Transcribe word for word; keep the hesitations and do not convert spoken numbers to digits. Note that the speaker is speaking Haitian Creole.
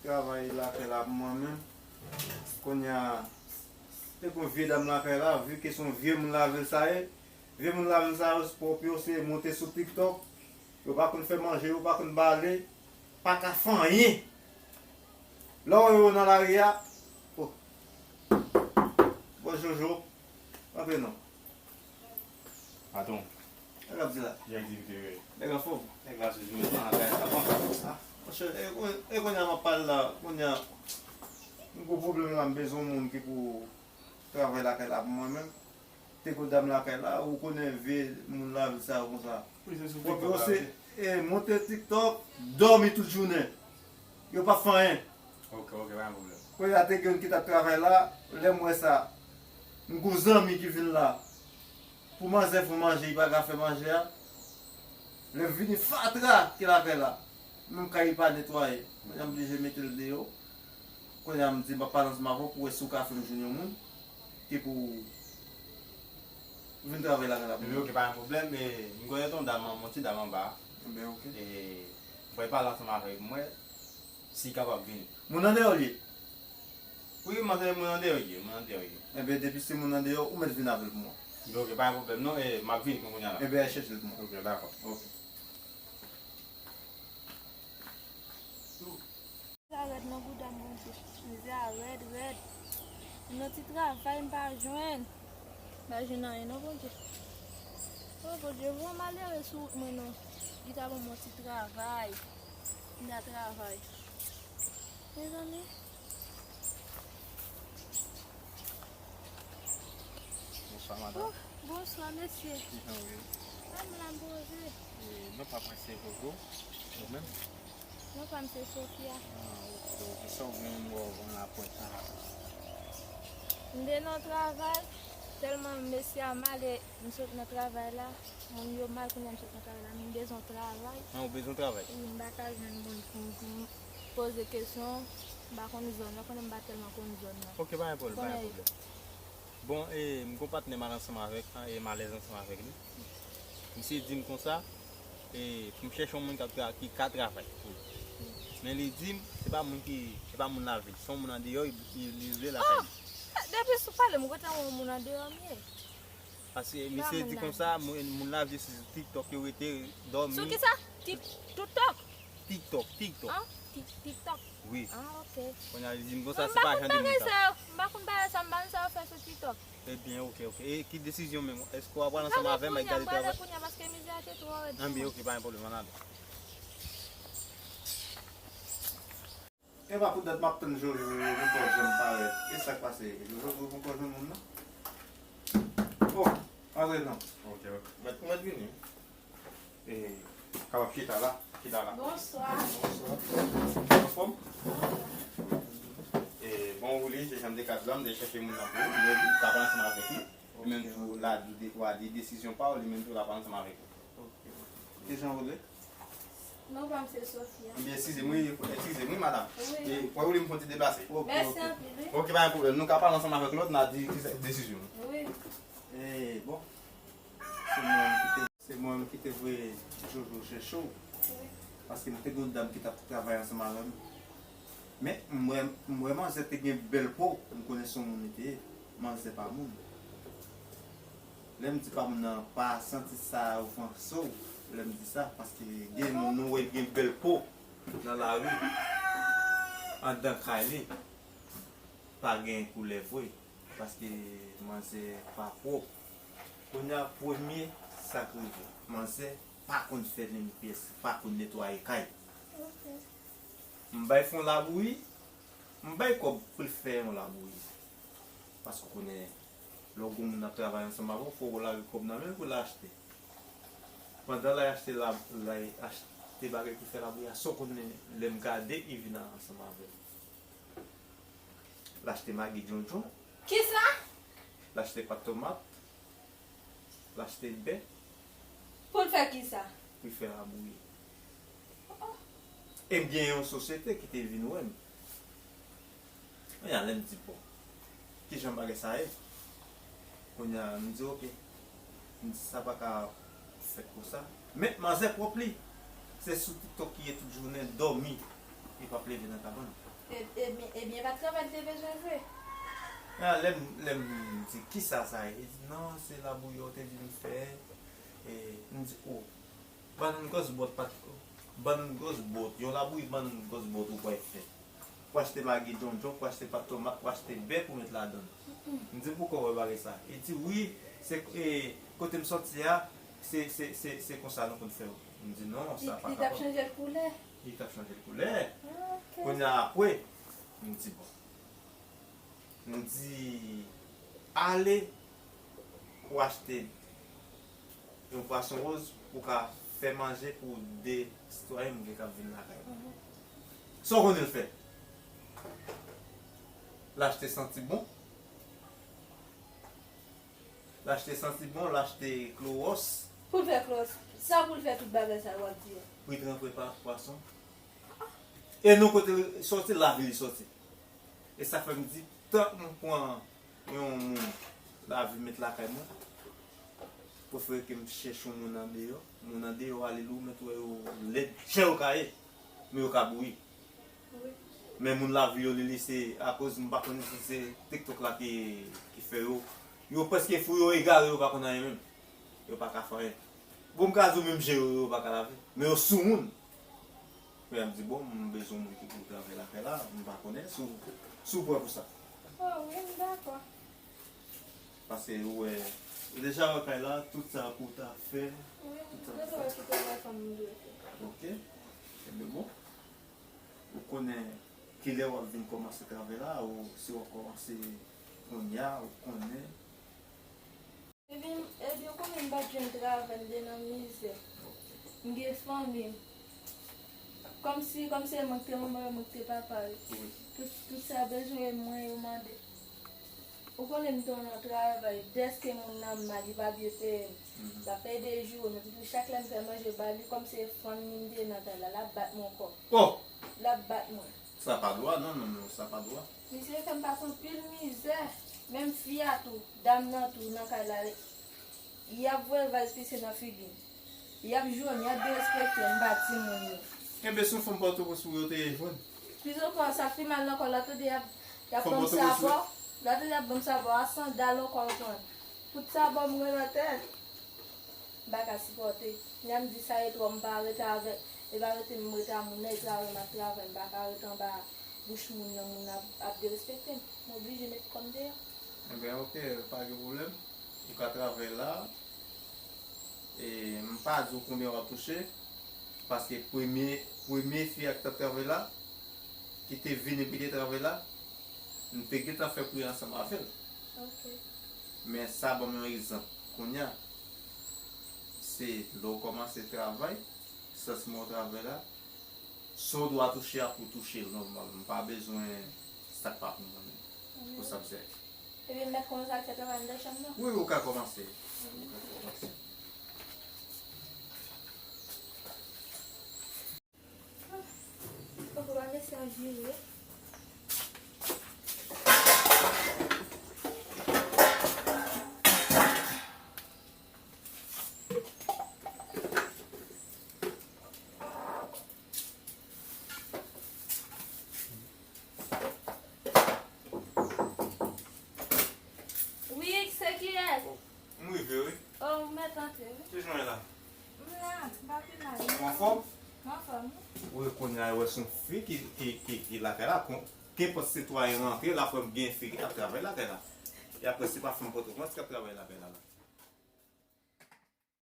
Travay lakay la pou mwen menm. Kounye a, te gon vye dam lakay la, vi ke se yon vye moun lavil sa ye. Vye moun lavil sa yo, pwòp yo, se monte sou TikTok. Yo pa konn fè manje, yo pa konn bale, pa ka fè anyen. Lè w wè yo nan lari a, oh. Bon, Jojo, antre non. Patwon. Sa k ap di la? Jan di m te ye. Nèg anfòm? Nèg la sou jounen an, bagay sa bon. Ah, monchè, e, e, e kounye a m ap pale la, kounye a, m gon pwoblèm la, m bezwen yon moun ki pou travay lakay la pou mwen menm. Te gon dam lakay la, ou konnen vye moun lavil sa yo konsa. Wi, se sou TikTok la, se, e, monte TikTok, dòmi tout jounen. Yo pa fè anyen. Ok, ok, pa gen pwoblèm. Kounye a te gen youn ki t ap travay la, lè m wè sa, m gon zanmi ki vin la. Pou manzè fè manje, li pa ka fè manje a. Lè m vini fatra ki lakay la. Menm kay li pa netwaye. Mwen oblije mete l deyò. Kounye a m di m ap pale ansanm avè w pou wè si w ka fè m jwenn yon moun ki pou vin travay lakay la pou mwen. Ebyen, ok, pa gen pwoblèm, men m konnen ton dam, yon ti dam anba. Ebyen, ok. E, m pral pale ansanm avè l pou m wè si l kapab vini. Moun andeyò l ye? Wi, manzè, moun andeyò l ye, moun andeyò l ye. Ebyen, depi se moun andeyò, ou mèt vin avè l pou mwen. Ebyen, ok, pa gen pwoblèm non, e, m ap vini kounye a la. Ebyen, al chèche l pou mwen. Ok, dakò. Ok. Mizè a rèd nan bouda m, Bondye. Mizè a rèd, rèd. Yon ti travay m pa jwenn. M pa jwenn anyen non, Bondye. O Bondye, voye yon malere sou wout mwen non. Li ta ban m yon ti travay. M ta travay. Mezanmi. Bonswa, madanm. Oh, bonswa, mesye. Kijan w ye? Ah, m la, m poze. E, non pa mwen se Jojo, ou menm? Non pa m se Sofia. Ah, ok, ok. Sa w gen yon nwa w an lapwèt la? M te nan travay, tèlman mesye a mal e m sot nan travay la. Moun yo mal kounye a m sot nan travay la, m bezwen travay. Ah, ou bezwen travay? Wi, m pa ka jwenn moun pou m, pou m poze kesyon, m pa konn zòn nan, konnen m pa tèlman konn zòn nan. Ok, pa gen pwoblèm, pa gen pwoblèm. Bon, e, m gon patnè m al ansanm avèk, e, m alèz ansanm avèk li. Misye di m konsa, e, pou m chèche yon moun k ap tra-, ki ka travay pou li. Men li di m, se pa moun ki, se pa moun lavil, se yon moun andeyò, li, li, li vle lakay li. Ah! Depi sou pale m, kote yon moun andeyò m ye? Paske misye di konsa, moun, moun lavil se sou TikTok yo rete dòmi. Sou kisa? Tik-, TikTok? TikTok, TikTok. Ah, Tik-, TikTok. Wi. Ah, ok. Kounye a li di m konsa, se pa jan de moun sa. M pa konn bagay sa yo, m pa konn sa yo fè sou TikTok. Ebyen, ok, ok. E ki desizyon menm? Èske w ap pral ansanm avè m, al gade travay? Kounye a, paske mizè a te twò rèd pou mwen. Ebyen, ok, pa gen pwoblèm, ann ale. E pa pou dat m ap tann Jojo, Jojo poko janm parèt. E sa k pase? Jojo poko jwenn moun nan? Oh, antre non. Ok, ok. Mèt, mèt vini. E, kapab chita la, chita la. Bonswa. Bonswa. Anfòm? E, bon, ou li, se jan m te ka di la, m te chèche moun nan pou ou, men li, t ap ansanm avèk li. Li menm tou, l a di, w a di desizyon pa w, li menm tou, l ap ansanm avèk ou. Ok, ok. Kijan w rele? Non pa m se Sofia. Ebyen, eskize m, wi, eskize m, wi, madanm. Wi. E, w a oule m fè yon ti deplase. Ok, ok. Mèsi anpil, wi. Ok, pa gen pwoblèm. Nou ka pale ansanm avèk lòt, n a di ki sa desizyon nou. Wi. E, bon. Se mwen ki te, se mwen ki te voye Jojo chèche w. Wi. Paske m te gen yon dam ki t ap travay ansanm avè m. Men, m wè, m wè manzè te gen bèl po, m konnen se yon moun li te ye. Manzè pa moun. Lè m di pa moun nan, pa santi sa ofanse w, lè m di sa, paske gen moun nou wè gen bèl po nan lari, anndan kay li, pa gen koulè vre, paske manzè pa pwòp. Kounye a, premye sa k rive, manzè pa konn fè lenpyès, pa konn netwaye kay. M bay fè yon labouyi, m bay kòb pou l fè yon labouyi. Paske w konnen, lè w gon moun ap travay ansanm avè w, fò w lage kòb nan men l pou l achte. Pandan l ay achte la, l ay achte bagay pou fè labouyi a, san w konnen, lè m gade, li vin ansanm avè m. L achte magi djondjon. Kisa? L achte pat tomat. L achte bè. Pou l fè kisa? Pou l fè labouyi. Oh, oh. E m gen yon sosyete ki te vin wè m. Kounye a, lè m di, bon, kijan bagay sa ye? Kounye a, m di, ok. M di, sa pa ka fèt konsa. Men, manzè pwòp li. Se sou TikTok li ye tout jounen, dòmi. Li p ap leve nan kabann. E, ebyen, ebyen, e pa travay li te bezwen vre. Ah, lè m, lè m di, "Kisa sa ye?" Li di, "Non, se labouyi w te di m fè." E m di, "O, bannann gòs bòt pa t, bannann gòs bòt, yon labouyi bannann gòs bòt ou pral fè. Pou achte magi djondjon, pou achte pat tomat, pou achte bè pou met ladan l." M di, "Poukò w wè bagay sa?" Li di, "Wi, se, e, kote m sòti a, se, se, se, se konsa nou konn fè yo." M di, "Non, sa pa kapab." Li t ap chanje l koulè. Li t ap chanje l koulè. Ah, ok. Kounye a apre, m di, "Bon." M di, "Ale, ou achte yon pwason woz, ou ka fè manje pou de sitwayen m gen k ap vin lakay mwen." Mhm. Sa w konnen l fè? L achte santibon. L achte santibon, l achte klowòs. Pou l fè klowòs, sa pou l fè tout bagay sa yo w ap di a? Pou l tranpe pa pwason. E non kote l sòti, lavi li sòti. E sa fè m di, tank m pran yon moun lavi met lakay mwen, prefere ke m chèche yon moun andeyò. Moun andeyò a, li lou, men tou wè yo lèd, jan yo ka ye, men yo ka bouyi. Wi. Men moun lavi yo, li, li se akoz m pa konn si se TikTok la ki, ki fè yo. Yo prèske fou, yo egare, yo pa konn anyen menm. Yo pa ka fè anyen. Bon, m ka di w menm je yo, yo pa ka lave. Men yo soumoun. Men m di, "Bon, m bezwen yon moun ki pou travay lakay la, m pa konnen si w, si w prè pou sa." Oh, wi, m dakò. Paske ou wè, ou deja wè kay la, tout sa pou w ta fè, wi, tout sa pou w fè. Tout travay ki te wè fanm m dwe fè. Ok. Ebyen bon. Ou konnen kilè w ap vin kòmanse travay la, ou si w ap kòmanse kounye a, ou konnen. Ebyen, ebyen, ou konnen m pa t jwenn travay, m te nan mizè. M gen fanmi m. Kòmsi, kòmsi se mwen ki te manman l, mwen ki te papa l. Wi. Tout, tout sa bezwen mwen yo mande. Ou konnen m te nan travay, dèske moun nan mal, li pa byen peye m. Mhm. L ap ede joure m, epi tou chak lè m fè manje ba li, kòm se fanmi m te nan kay la, l ap bat mwen ankò. Oh! L ap bat mwen. Sa pa dwa, non, non, non, sa pa dwa. Misye fè m pase anpil mizè. Menm fi a tou, dam nan tou, nan kay la, y ap voye valiz pise nan figi m. Y ap joure m, y ap derespekte m, m pa timoun yo. Enben, se yon fanm Pòtoprens ou yo te jwenn. Plis ankò, sa k pi mal ankò, lè w tande y ap, y ap ban m sabò, lè w tande y ap ban m sabò, a sandal ankò yo pran. Kout sabò m wè nan tèt. M pa ka sipòte. Lè m di sa e twò, m pa rete avè, e pa rete m rete a moun nan, e travay m ap travay, m pa ka rete anba bouch moun nan, moun ap, ap derespekte m. M oblije met kò m deyò. Enben, ok, pa gen pwoblèm. Ou ka travay la. E m pa di w konbyen w ap touche, paske premye, premye fi a ki t ap travay la, ki te vin epi te travay la, m te gentan fè pri ansanm avè l. Ok. Men sa ban m yon egzanp. Kounye a, se lè w kòmanse travay, sans mwen w travay la, sa w dwe touche a pou w touche l nòmal. M pa bezwen sa k pa pou mwen menm. Pou sa m sèvi. Ebyen, m mèt kòmanse al fè travay anndan chanm nan? Wi, ou ka kòmanse. Ou ka kòmanse. Fòk ou pa mesye an vire. Wi, se kiyès? M rive, wi. Oh, ou mèt antre, wi. Ki jan w ye la? M la, m pa pi mal. Ou anfòm? M anfòm, wi. Wi, kounye a, wè, se yon fi ki, ki, ki, ki lakay la. Kon, kenpòt sitwayen rantre, l ap wè gen fi ki ap travay lakay la. E apre, se pa fanm Pòtoprens k ap travay lakay la, la.